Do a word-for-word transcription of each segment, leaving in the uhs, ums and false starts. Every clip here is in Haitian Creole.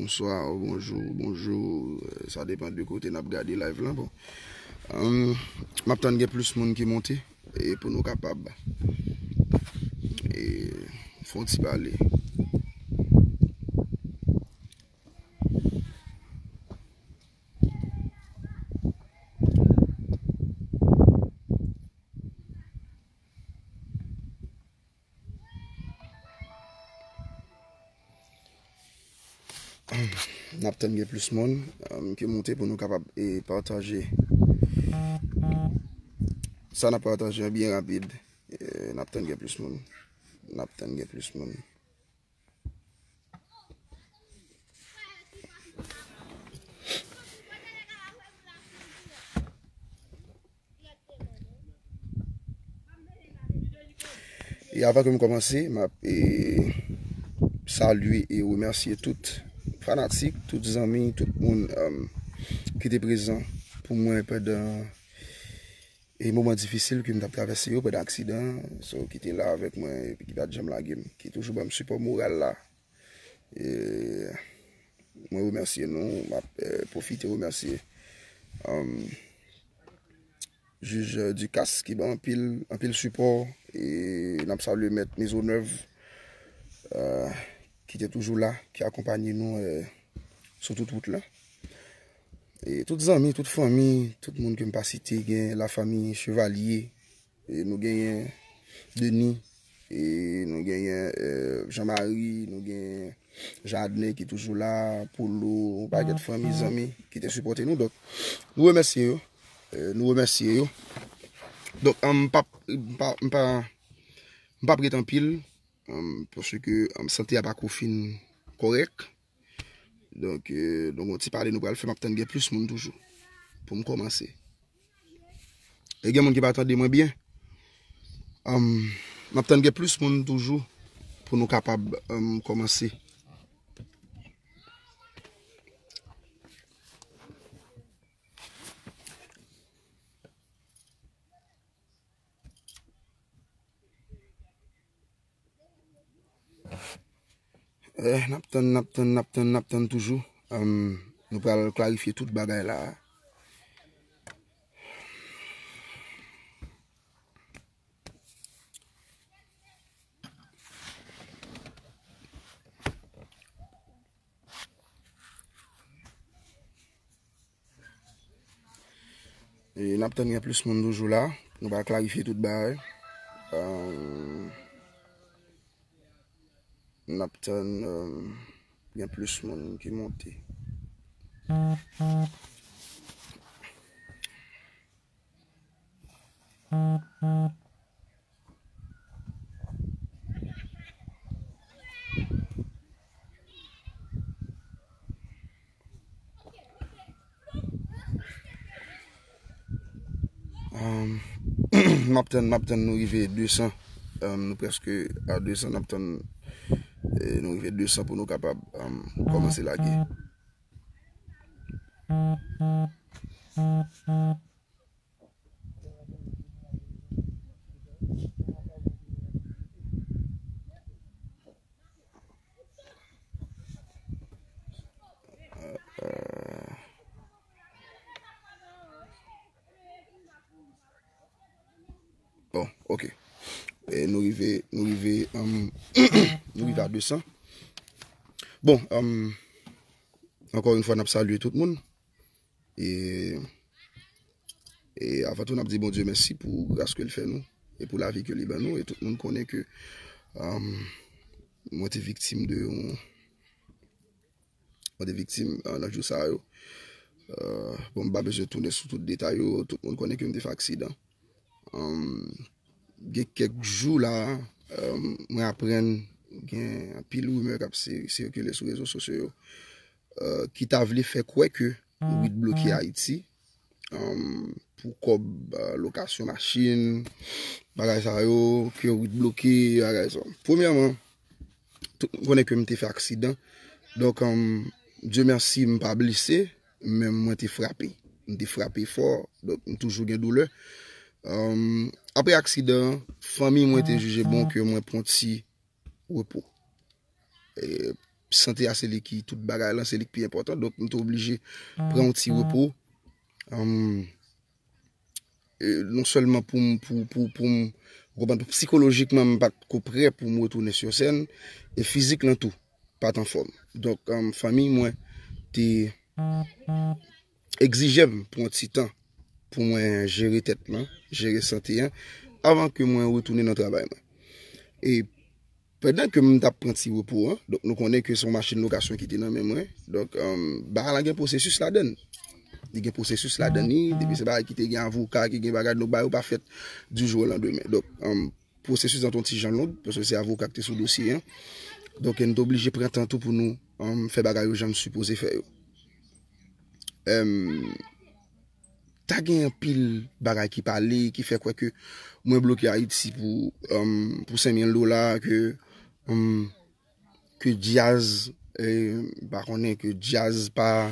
Bonswa, bonjou, bonjou. Eh, sa depann de kote n ap gade live lan. Bon. Em, m ap tann gen plis moun ki monte, e pou nou kapab, e, fè yon ti pale. N ap tann gen plis moun, um, ki monte pou nou kapab, e, pataje. Sa n ap pataje an byen rapid. E, n ap tann gen plis moun. N ap tann gen plis moun. E avan ke m kòmanse, m ap, e, salye e remèsye tout fanatik, tout zanmi, tout moun, um, ki te prezan pou mwen pandan, e, moman difisil ke m t ap travèse yo, pandan aksidan an, so, ki te la avèk mwen, epi ki pa t janm lage m, ki toujou ban m sipò moral la. E, mwen remèsye nou, m ap, eh, pwofite remèsye, um, jij, eh, Ducasse ki ban anpil, anpil sipò, e n ap salye mèt Maisonneuve, eh, ki te toujou la, ki akonpanye nou, eh, sou tout wout la. E tout zanmi, tout fanmi, tout moun ke m pa site, gen lafanmi Chevalier, e nou genyen Denis, e nou genyen, eh, Jean Marie, nou genyen Jadne ki toujou la, Polo, yon pakèt fanmi, zanmi ki te sipòte nou. Donk, nou remèsye yo. Eh, nou remèsye yo. Donk, um, m p ap, m pa, m pa, m p ap ret anpil, um, paske, um, sante a pako fin kòrèk. Donk, eh, donk, yon ti pale nou pral fè, m ap tann gen plis moun toujou pou m kòmanse. E gen moun ki pa tande mwen byen. Um, m ap tann gen plis moun toujou pou nou kapab, um, kòmanse. Eh, n ap tann, n ap tann, n ap tann, n ap tann toujou. Em, nou pral klarifye tout bagay la. E n ap tann gen plis moun toujou la. Nou pral klarifye tout bagay. Em, n ap tann, em, gen plis moun ki monte. Um, m ap tann, m ap tann nou rive de san. Um, nou prèske a de san, n ap tann, eh, nou rive de san pou nou kapab, um, kòmanse lage. Bon, ok. E nou rive, nou rive, um, nou rive a de san. Bon, um, ankò yon fwa, n ap salye tout moun. E, e avan tou, n ap di Bondye mèsi pou gras ke l fè nou e pou lavi ke li ban nou. E tout moun konnen ke, um, mwen te viktim de yon, mwen te viktim, uh, nan jou sa yo. Uh, bon, m pa bezwen tounen sou tout detay yo. Tout moun konnen ke m te fè aksidan. Um, gen kèk jou la, um, mwen aprann gen anpil rimè k ap si-, sikile sou rezo sosyo yo, uh, ki ta vle fè kwè ke WIT bloke Ayiti, um, pou kòb, uh, lokasyon machin, bagay sa yo, ke WIT bloke, bagay sa. Premyèman, tout moun konnen ke m te fè aksidan. Donk, um, Dye mèsi, m pa blese, men mwen te frape. M te frape fò, donk m toujou gen doulè. Um, apre aksidan an, fanmi mwen te jije bon ke mwen pran ti repo. E, sante a se li ki tout bagay lan, se li ki pi enpòtan. Donk, m te oblije pran yon ti repo. Um, e non sèlman pou m, pou, pou, pou m, ou konprann, sikolojikman, m pa t ko prè pou m retounen sou sèn, e fizik lan tou, pa t anfòm. Donk, um, fanmi mwen te egzije m pou yon ti tan pou mwen jere tèt mwen, jere sante an, avan ke mwen retounen nan travay mwen. E pandan ke m t ap pran ti repo an, donk nou konnen ke se yon machin lokasyon ki te nan men mwen. Donk, um, bagay la gen pwosesis ladan l. Li gen pwosesis ladan li, depi se bagay ki te gen avoka, ki gen bagay, donk bagay yo pa fèt du jour au lendemain. Donk, um, pwosesis an t yon ti jan long, paske se avoka ki te sou dosye an. Donk, nou te oblije pran tan tou pou nou, um, fè bagay yo jan n sipoze fè yo. Um, ta gen anpil bagay ki pale, ki fè kwè ke mwen bloke Ayiti pou, um, pou senk mil dola, ke, um, ke djaz, eh, m pa konnen, ke djaz pa,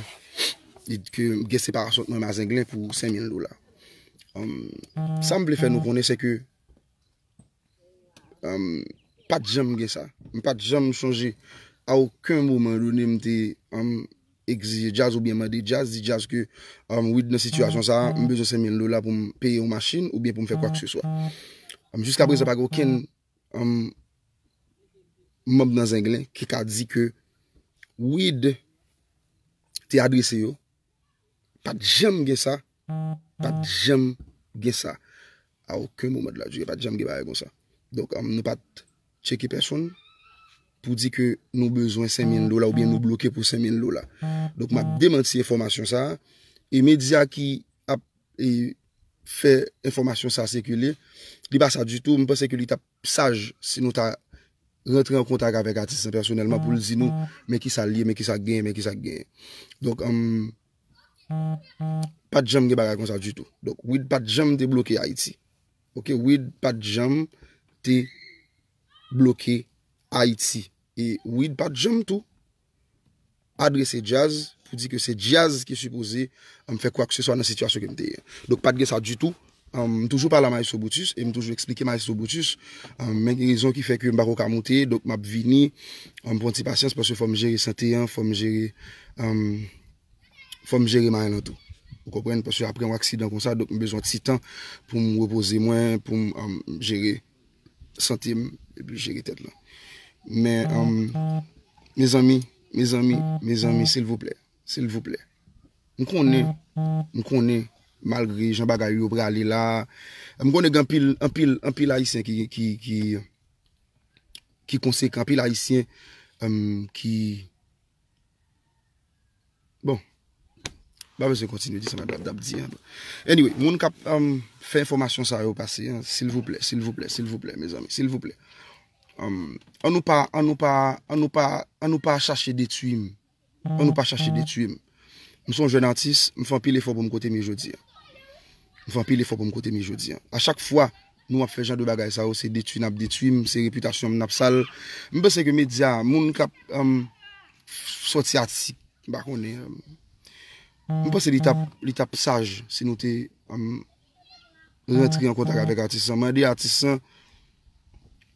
ke gen separasyon ant mwen ak Zenglen pou senk mil dola. Um, sa m vle fè nou konnen, se ke um, pa t janm gen sa. M pa t janm chonje a okenn moman done m te, um, egzije djaz oubyen mande djaz, di djaz ke, um, Wid nan sitiyasyon sa a, m bezwen senk mil dola pou m peye yon machin oubyen pou m fè kwa ke se swa. Um, jiska prezan, pa gen okenn, um, manm nan Zenglen ki ka di ke Wid te adrese yo. Pa t janm gen sa. Pa t janm gen sa. A okenn moman de la durée, pa t janm gen bagay konsa. Donk, um, nou pa t tcheke pèsonn pou di ke nou bezwen senk mil dola oubyen nou bloke pou senk mil dola. Donk, m ap demanti enfòmasyon sa a. E medya ki ap, e, fè enfòmasyon sa a sikile, li pa sa ditou. M panse ke li t ap saj si nou ta rantre an kontak avèk atis lan pèsonèlman pou l di nou, men kisa l ye, men kisa k genyen, men kisa k genyen. Donk, um, pa t janm gen bagay konsa ditou. Donk, Wid pa t janm te bloke Ayiti. Oke, Wid pa t janm te bloke Ayiti. E Wid pa t janm tou adrese djaz pou di ke se djaz ki sipoze, um, fè kwa ke se swa nan sitiyasyon ke m te ye. Donk, pa t gen sa ditou. Um, m toujou pale a Maestro Brutus e m toujou eksplike Maestro Brutus, um, men gen rezon ki fè ke m pako ka moute, donk m ap vini, um, pran ti pasyans paske fò m jere sante an, fò m jere, um, fò m jere may lan tou. Ou konprann? Paske apre yon aksidan konsa, donk m bezwen ti tan pou m repoze mwen, pou m, um, jere sante m, epi jere tèt lan. Men, um, mezanmi, mezanmi, mezanmi, silvouplè, silvouplè. M konnen, m konnen, malgre jan bagay yo prale la, m konnen gen anpil, anpil, anpil Ayisyen ki, ki, ki, ki konsekan, anpil Ayisyen, um, ki, bon, m pa bezwen kontinye di sa m ap, ap di an. Anyway, moun k ap, um, fè enfòmasyon sa yo pase an, silvouplè, silvouplè, silvouplè, mezanmi, silvouplè. Um, an nou pa, an nou pa, an nou pa, an nou pa chache detwi m. An nou pa chache detwi m. M se yon jèn atis, m fè anpil efò pou m kote m ye jodi an. M fè anpil efò pou m kote m ye jodi an. A chak fwa nou ap fè jan de bagay sa yo, se detwi n ap detwi m, se repitasyon m n ap sal. M panse ke medya, moun k ap, um, sòti atik, m pa konnen, um, m panse li t ap, li t ap saj si nou te, um, rantre an kontak avèk atis lan, mande atis lan,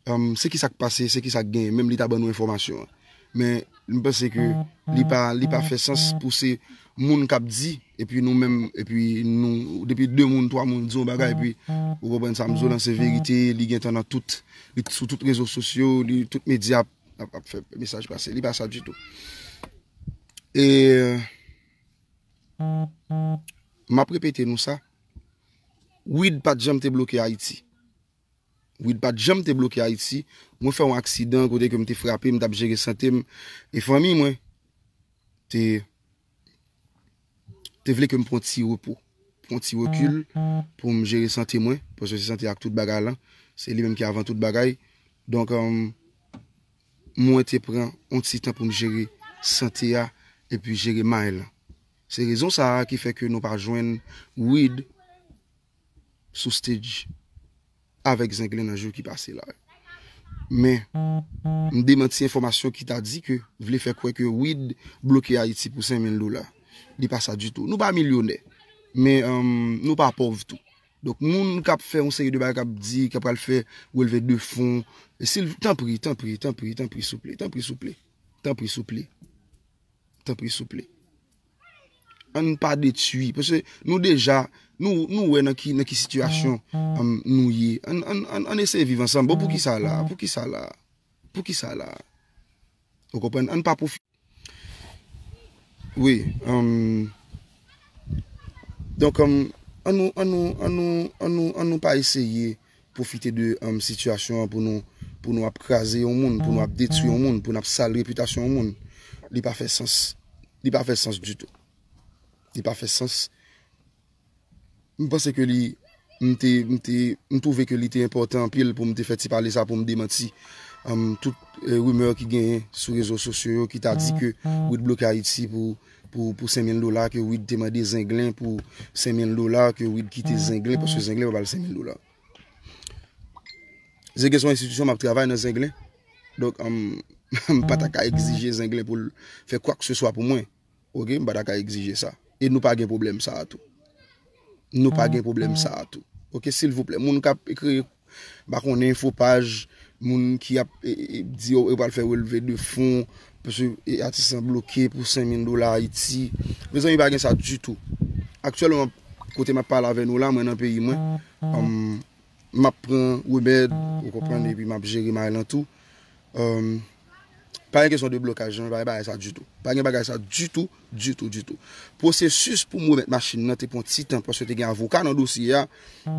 um, se ki sa k pase, se ki sa k genyen, menm li ta ban nou enfòmasyon an. Men m panse ke li pa, li pa fè sans pou se moun k ap di, epi nou menm, epi nou, depi de moun, twa moun di yon bagay, epi ou konprann sa m di w lan, se verite, li gentan nan tout, li sou tout rezo sosyo, li tout medya ap, ap, ap fè mesaj pase. Li pa sa ditou. E m ap repete nou sa, Wid pa t janm te bloke Ayiti. Wid pa t janm te bloke Ayiti. Mwen fè yon aksidan kote ke m te frape, m t ap jere sante m. E fanmi mwen te, te vle ke m pran ti repo, pran ti rekil pou m jere sante mwen, paske se sante ak tout bagay lan. Se li menm ki avan tout bagay. Donk, um, mwen te pran yon ti tan pou m jere sante a epi jere may lan. Se rezon sa a ki fè ke nou pa jwenn Wid sou stage avèk Zenglen nan jou ki pase la. Men, m demanti enfòmasyon ki ta di ke, vle fè kwè ke Wid bloke Ayiti pou senk mil dola. Li pa sa ditou. Nou pa milyonè, men, um, nou pa pòv tou. Donk, moun k ap fè yon seri de bagay, k ap di, k ap pral fè relve de fon, e sil, tanpri, tanpri, tanpri, tanpri, souple, tanpri, souple. Tanpri, souple. Tanpri, souple. Ann pa detwi. Paske nou deja, nou, nou wè nan ki, nan ki sitiyasyon um, nou ye. Ann, ann, ann, ann eseye viv ansanm. Bon, pou ki sa la? Pou ki sa la? Pou ki sa la? Ou konprann? Ann pa pwofite. Wi. Um, donk, um, ann nou, ann nou, ann nou, ann nou, ann nou pa eseye pwofite de um, sitiyasyon an pou nou, pou nou ap kraze yon moun, pou nou ap detwi yon moun, pou nou ap sal repitasyon yon moun. Li pa fè sans. Li pa fè sans ditou. Li pa fè sans. M panse ke li, m te, m te, m twouve ke li te enpòtan anpil pou m te fè ti pale sa, pou m demanti um, tout eh, rimè ki genyen sou rezo sosyo yo ki ta di ke Wid bloke Ayiti pou, pou, pou senk mil dola, ke Wid te mande Zenglen pou senk mil dola, ke Wid kite Zenglen, paske Zenglen pa ba l senk mil dola. Zenglen se yon enstitisyon, m ap travay nan Zenglen. Donk, um, m pa ta ka egzije Zenglen pou l fè kwakseswa pou mwen. Oke, m pa ta ka egzije sa. E nou pa gen pwoblèm sa a tou. Nou pa gen pwoblèm sa a tou. Oke, silvouplè, moun k ap kreye, m pa konnen, fo paj, moun ki ap e, e, e, di yo, yo pral fè relve de fon, paske e, atis lan bloke pou senk mil dola Ayiti. Mezanmi, pa gen sa ditou. Aktyèlman, kote m ap pale avè nou la, mwen nan peyi mwen, um, m ap pran remèd, ou konprann, epi m ap jere may lan tou. Um, pa gen kesyon de blokaj, non, pa gen bagay sa ditou. Pa gen bagay sa ditou, ditou, ditou. Pwosesis pou m remèt machin nan te pran ti tan, paske te gen avoka nan dosye a.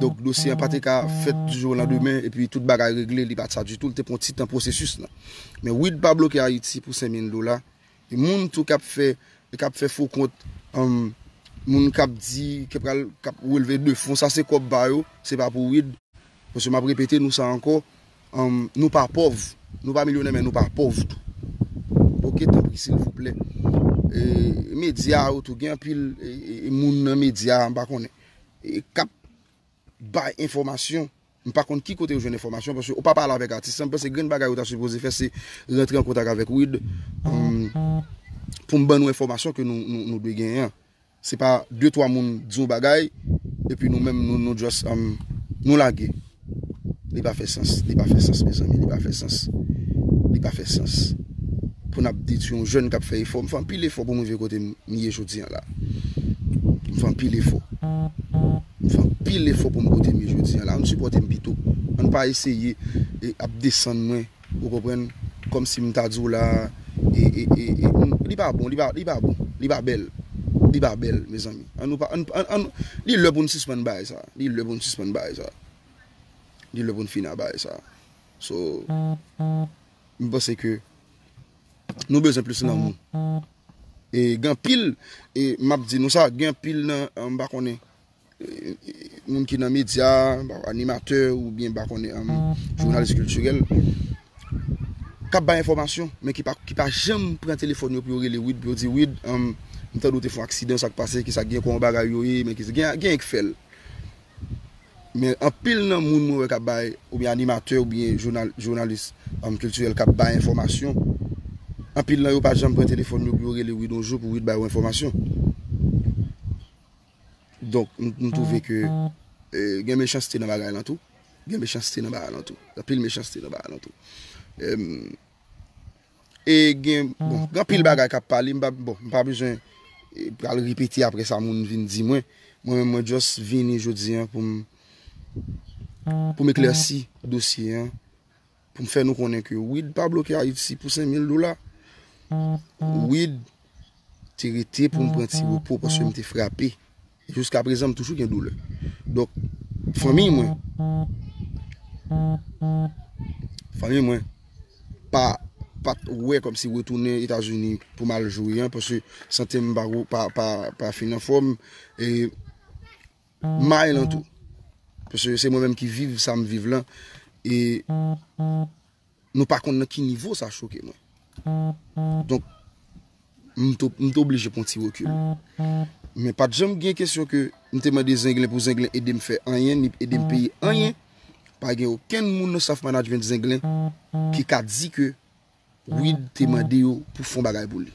Donk, dosye a pa te ka fèt di jou o landemen, epi tout bagay regle, li pa t sa ditou, li te pran ti tan pwosesis lan. Men Wid pa bloke Ayiti pou senk mil dola. E moun tou k ap fè, k ap fè fo kont, um, moun k ap di, k ap, k ap relve de fon, sa se kòb pa yo, se pa pou Wid. Paske m ap repete nou sa ankò, um, nou pa pòv. Nou pa milyonè, men nou pa pòv tou. Oke, tanpri, silvouplè. E, medya yo tou, gen anpil e, e, e moun nan medya, m pa konnen, e, k ap bay enfòmasyon. M pa konn ki kote yo jwenn enfòmasyon, paske ou pa pale avèk atis lan. M panse grenn bagay ou ta sipoze fè, se rantre an kontak avèk Wid, um, pou m ban nou enfòmasyon ke nou, nou, nou dwe genyen an. Se pa de twa moun di yon bagay, epi nou menm, nou, nou just, um, nou lage. Li pa fè sans, li pa fè sans, mezanmi, li pa fè sans. Li pa fè sans. Pou n ap detwi yon jèn k ap fè efò. M fè anpil efò pou m rive kote m ye jodi an la. M fè anpil efò. M fè anpil efò pou m kote m ye jodi an la. Ann sipòte m pito. Ann pa eseye e, ap desann mwen. Ou konprann? Kòmsi m ta di w la, e, e, e, e, m- li pa bon, li pa, li pa bon, li pa bèl. Li pa bèl, mezanmi. Ann nou pa, ann, ann, ann, li lè pou n sispann bagay sa. Li lè pou n sispann bagay sa. Li lè pou n fini ak bagay sa. So, m panse ke nou bezwen plis lanmou. E gen anpil, e m ap di nou sa, gen anpil nan, m pa konnen, e, e, moun ki nan medya, animatè oubyen, m pa konnen, um, jounalis kiltirèl, k ap bay enfòmasyon, men ki pa, ki pa janm pran telefòn yo pou yo rele Wid, pou yo di, Wid, um, m tande w te fè yon aksidan, sa k pase, ki sa k gen, kòman bagay yo ye, men ki sa, gen, gen k fè l. Men anpil nan moun mwen wè k ap bay, oubyen animatè, oubyen jounal, jounalis, um, kiltirèl k ap bay enfòmasyon, anpil nan yo pa janm pran telefòn yo pou yo rele Wid yon jou pou Wid bay yo enfòmasyon. Donk, m, m twouve ke, e, gen mechanste nan bagay lan tou. Gen mechanste nan bagay lan tou. Anpil mechanste nan bagay lan tou. Em, e gen, bon, gen anpil bagay k ap pale, m pa, bon, m pa bezwen, e, pral repete apre sa moun vin di mwen. Mwen menm, mwen just vini jodi an pou m, pou m eklèsi dosye an, pou m fè nou konnen ke Wid pa bloke Ayiti pou senk mil dola. Wid te rete pou m pran ti repo paske m te frape. Jiska prezan, m toujou gen doulè. Donk, fanmi mwen, fanmi mwen, pa, pa t wè kòmsi retounen Etazini pou m al jwe an, paske sante m pa, pa, pa, pa fin anfòm. E may lan tou. Paske se mwen menm ki viv sa m viv lan. E nou pa konn nan ki nivo sa choke mwen. Donk, m t, m t oblije pran ti rekil. Men pa t janm gen kesyon ke m te mande Zenglen pou Zenglen ede m fè anyen, ni ede m peye anyen. Pa gen okenn moun nan staff management Zenglen ki ka di ke Wid te mande yo pou fè yon bagay pou li.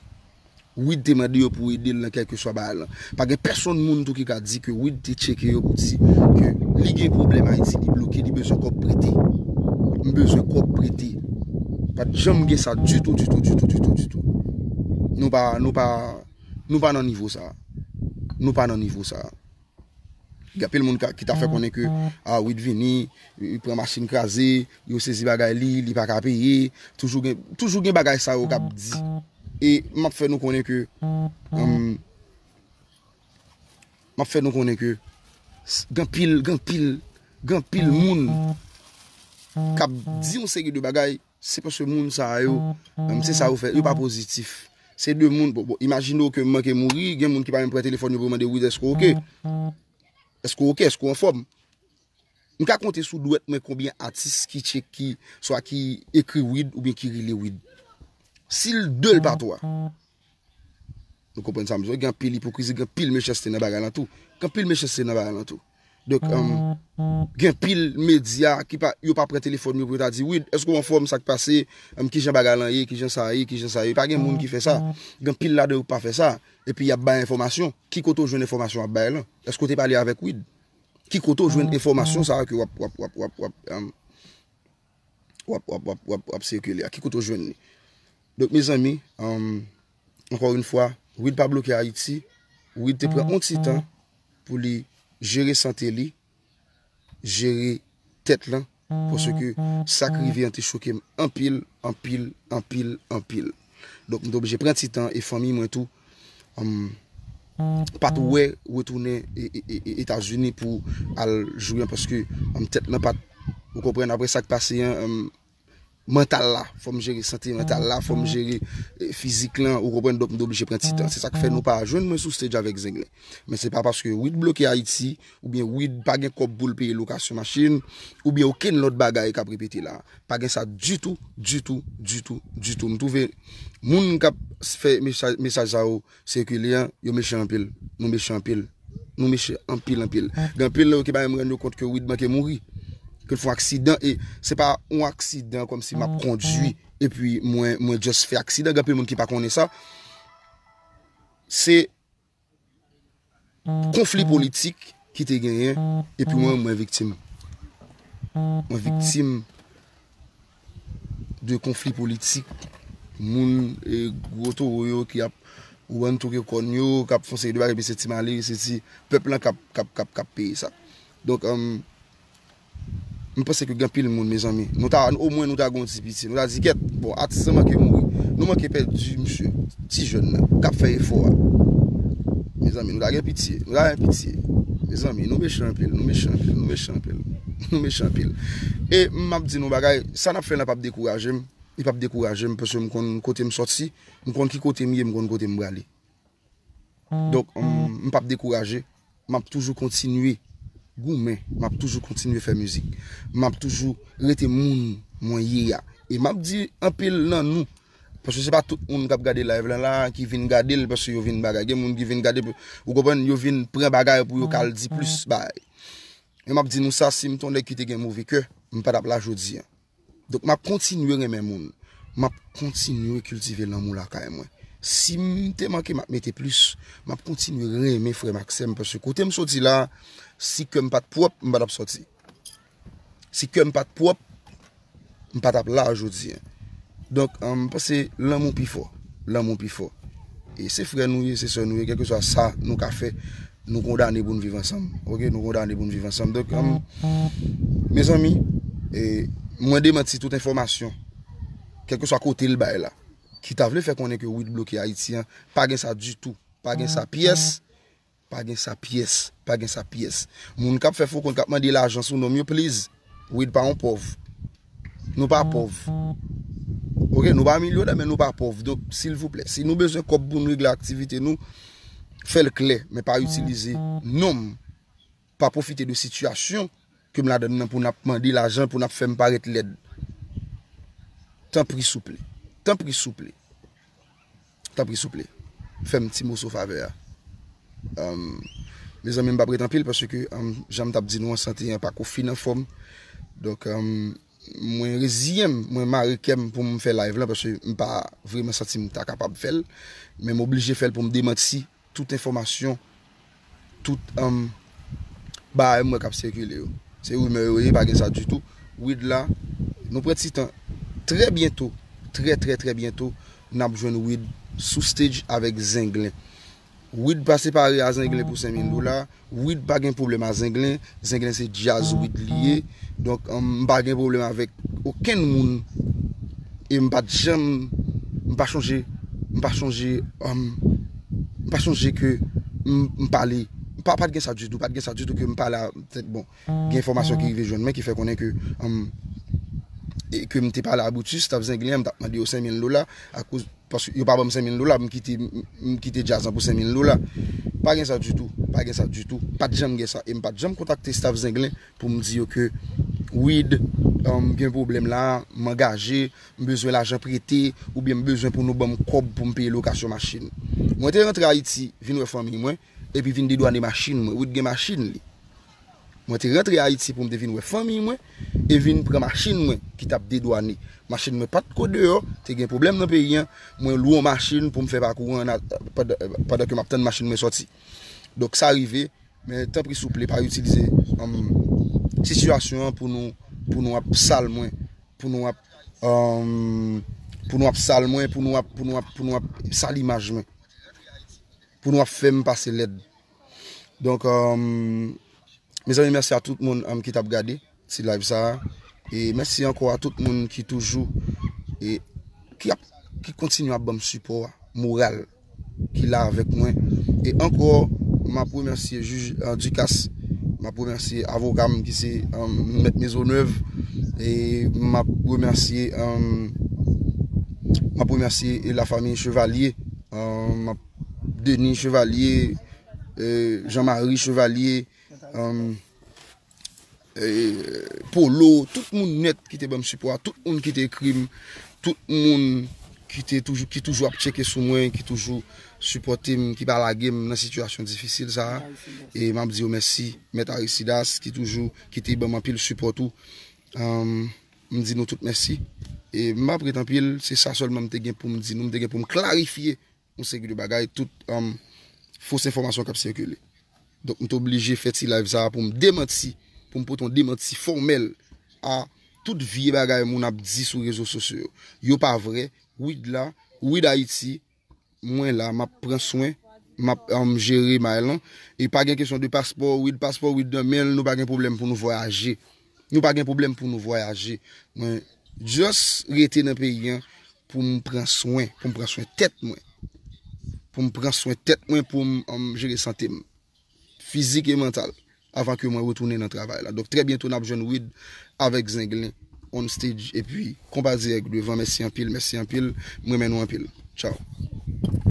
Wid te mande yo pou ede l nan kèlkeswa bagay lan. Pa gen pèsonn moun tou ki ka di ke Wid te tcheke yo pou di ke li gen pwoblèm Ayiti, li bloke, li bezwen kòb prete. M bezwen kòb prete. Pa t janm gen sa ditou, ditou, ditou, ditou, ditou. Nou pa, nou pa, nou pa nan nivo sa. Nou pa nan nivo sa. Gen anpil moun ka, ki ta fè konnen ke, a, Wid vini, li pran machin kraze, yo sezi bagay li, li pa ka peye. Toujou gen, toujou gen bagay sa yo k ap di. E m ap fè nou konnen ke, um, m ap fè nou konnen ke s- gen pil, gen pil, gen pil moun k ap di yon seri de bagay, se paske moun sa yo, um, se sa yo fè, yo pa pozitif. Se de moun, bon, bon, imajine w ke m manke mouri, gen moun ki pa menm pran telefòn yo pou yo mande Wid èske w oke? Èske w oke? Èske w anfòm? M ka konte sou dwèt mwen konbyen atis ki tchek ki, swa ki ekri Wid oubyen ki rele Wid. Si l de l pa twa. Nou konprann sa m di w, gen anpil ipokrizi, gen anpil mechanste nan bagay lan tou. Gen anpil mechanste nan bagay lan tou. Donk, um, gen anpil medya ki pa, yo pa pran telefòn yo pou yo ta di, Wid, èske w anfòm, sa k pase, um, kijan bagay lan ye, kijan sa ye, kijan sa ye. Pa gen moun ki fè sa. Gen anpil ladan yo pa fè sa. Epi y ap bay enfòmasyon. Ki kote w jwenn enfòmasyon w ap bay lan? Èske w te pale avèk Wid? Ki kote w jwenn enfòmasyon sa a ke w ap, w ap, w ap, w ap, w ap, um, w ap, w ap, w ap, w ap, w ap sikile a? Ki kote w jwenn li? Donk, mezanmi, um, ankò yon fwa, Wid pa bloke Ayiti. Wid te pran yon ti tan pou li jere sante li, jere tèt lan, paske sa k rive an te choke m anpil, anpil, anpil, anpil. Donk, m te oblije pran ti tan e fanmi mwen tou, um, pa t wè retounen e, e, e, e, Etazini pou al jwe an, paske, um, tèt lan pa t, ou konprann, apre sa k pase an, um, mantal la, fò m jere sante mantal la, fò m jere, eh, fizik lan, ou konprann, donk m te oblije pran ti tan. Se sa k fè nou pa jwenn mwen sou stage avèk Zenglen. Men se pa paske Wid bloke Ayiti, oubyen Wid pa gen kòb pou l peye lokasyon machin, oubyen okenn lòt bagay k ap repete la. Pa gen sa ditou, ditou, ditou, ditou. M twouve moun k ap fè mesaj, mesaj sa yo sikile an, yo mechan anpil. Nou mechan anpil. Nou mechan anpil, anpil. Gen anpil nan yo ki pa menm rann yo kont ke Wid manke mouri. Ke l fè yon aksidan, e se pa yon aksidan kòmsi m ap kondui, epi mwen, mwen just fè aksidan. Gen anpil moun ki pa konnen sa. Se konfli politik ki te genyen, epi mwen, mwen viktim. Mwen viktim de konfli politik. Moun, e, gwo towo yo ki ap, ou konprann, touke kòn yo, k ap fè yon seri de bagay, epi se ti malere, se ti pèp lan k ap, k ap, k ap, k ap peye sa. Donk, um, m panse ke gen anpil moun, mezanmi, nou ta, omwen nou ta gen yon ti pitye, nou ta di, kèt, bon, atis lan manke mouri. Nou manke pèdi misye, ti jèn nan, k ap fè efò a. Mezanmi, nou ta gen pitye, nou ta gen pitye. Mezanmi, nou mechan anpil, nou mechan anpil, nou mechan anpil. Nou mechan anpil. E m ap di nou bagay, sa n ap fè la p ap dekouraje m, li p ap dekouraje m, paske m konn kote m sòti, m konn ki kote m ye, m konn kote m prale. Donk, m, m p ap dekouraje, m ap toujou kontinye goumen, m ap toujou kontinye fè mizik. M ap toujou rete moun mwen ye a. E m ap di anpil nan nou, paske se pa tout moun k ap gade live lan la, ki vin gade l paske yo vin bagay. Gen moun ki vin gade, ou konprann, yo vin pran bagay pou yo ka al di plis bagay. Men m ap di nou sa, si m te yon nèg ki te gen move kè, m pa t ap la jodi a. Donk, m ap kontinye renmen moun. M ap kontinye kiltive lanmou lakay mwen. Si m te manke, m ap mete plis. M ap kontinye renmen frè m ak sè m, paske kote m soti la, si kè m pa t pwòp, m pa t ap sòti. Si kè m pa t pwòp, m pa t ap la jodi a. Donk, um, m panse lanmou pi fò. Lanmou pi fò. E se frè nou ye, se sè nou ye, kèlkeswa sa nou ka fè, nou kondane pou n viv ansanm. Oke, nou kondane pou n viv ansanm. Donk, um, mezanmi, e, mwen demanti tout enfòmasyon, kèlkeswa kote l bay la, ki ta vle fè konnen ke Wid bloke Ayiti an, pa gen sa ditou. Pa gen sa pyès. Pa gen sa pyès, pa gen sa pyès. Moun k ap fè fo kont, k ap mande lajan sou non m yo, please. Wid pa yon pòv. Nou pa pòv. Oke, nou pa milyonè, men nou pa pòv. Donk, silvouplè, si nou bezwen kòb pou nou regle aktivite nou, fè l klè, men pa itilize non m. Pa pwofite de sitiyasyon ke m ladann nan pou n ap mande lajan, pou n ap fè m parèt lèd. Tanpri, souple. Tanpri, souple. Tanpri, souple, fè m ti moso favè a. Um, mezanmi, m p ap ret anpil paske, um, jan m t ap di nou an, sante an pa ko fin anfòm. Donk, um, mwen reziyen m, mwen mare kè m pou m fè live lan paske m pa vrèman santi m ta kapab fè l. Men m oblije fè l pou m demanti tout enfòmasyon, tout, um, bagay m wè k ap sikile yo. Se rimè yo ye, pa gen sa ditou. Wid la, nou pran ti tan. Trè byento, trè, trè, trè byento, n ap jwenn Wid sou stage avèk Zenglen. Wid pa separe a Zenglen pou senk mil dola. Wid pa gen pwoblèm a Zenglen. Zenglen se djaz Wid li ye. Donk, um, m pa gen pwoblèm avèk okenn moun. E m pa t janm, m pa chonje, m pa chonje, um, m pa chonje ke m, m pale. M pa, pa t gen sa ditou, pa t gen sa ditou ke m pale a, petèt, bon, gen enfòmasyon ki rive jwenn mwen ki fè konnen ke, um, e ke m te pale a Brutus, staff Zenglen an, m t ap mande yo senk mil dola, akoz, paske yo pa ban m senk mil dola, m kite, m, m kite djaz lan pou senk mil dola. Pa gen sa ditou, pa gen sa ditou, pa t janm gen sa. E m pa t janm kontakte staff Zenglen pou m di yo ke Wid, um, gen pwoblèm la, m angaje, m bezwen lajan prete, oubyen m bezwen pou nou ban m kòb pou m peye lokasyon machin. Mwen te rantre Ayiti, vin wè fanmi mwen, epi vin dedwane machin mwen. Wid gen machin li. Mwen te rantre Ayiti pou m te vin wè fanmi mwen e vin pran machin mwen ki t ap dedwane. Machin mwen pa t ko deyò, te gen pwoblèm nan peyi an. Mwen lwe yon machin pou m fè pakou an a, pandan, pandan ke m ap tann machin mwen sòti. Donk sa rive, men tanpri souple pa itilize, um, sitiyasyon an pou nou, pou nou ap sal mwen, pou nou ap, um, pou nou ap sal mwen, pou nou ap, pou nou ap, pou nou ap sal imaj mwen, pou nou ap fè m pase lèd. Donk, um, mezanmi, mèsi a tout moun, um, ki t ap gade ti live sa a. E mèsi ankò a tout moun ki toujou, e ki ap, ki kontinye ap ban m sipò a, moral, ki la avèk mwen. E ankò, m ap remèsye jij, uh, Ducasse, m ap remèsye avoka m ki se, um, Mèt Maisonneuve, e m ap remèsye, um, m ap remèsye, e, lafanmi Chevalier, um, m ap Denis Chevalier, e, Jean-Marie Chevalier, um, e, Polo, tout moun nèt ki te ban m sipò a, tout moun ki te ekri m, tout moun ki te toujou, ki toujou ap tcheke sou mwen, ki toujou sipòte m, ki pa lage m nan sitiyasyon difisil sa a. E m ap di yo mèsi, Mèt Arisidas, ki toujou, ki te ban m anpil sipò tou. Um, m di nou tout mèsi. E m pa ap ret anpil, se sa sèlman m te gen pou m di nou, m te gen pou m klarifye yon seri de bagay, tout, um, fos enfòmasyon k ap sikile. Donk, m te oblije fè ti live sa a pou m demanti, pou m pote yon demanti fòmèl a tout vye bagay moun ap di sou rezo sosyo yo. Yo pa vrè, Wid la, Wid Ayiti, mwen la, m ap pran swen, m ap, um, jere may lan. E pa gen kesyon de paspò, Wid paspò, Wid nan men l, nou pa gen pwoblèm pou nou vwayaje. Nou pa gen pwoblèm pou nou vwayaje. Mwen just rete nan peyi an pou m pran swen, pou m pran swen tèt mwen. Pou m pran swen tèt mwen, pou m, um, jere sante m, fizik e mantal, avan ke mwen retounen nan travay la. Donk, trè byento, n ap jwenn Wid avèk Zenglen on stage, epi konpa dirèk devan. Mèsi anpil, mèsi anpil. M renmen nou anpil. Tchaw.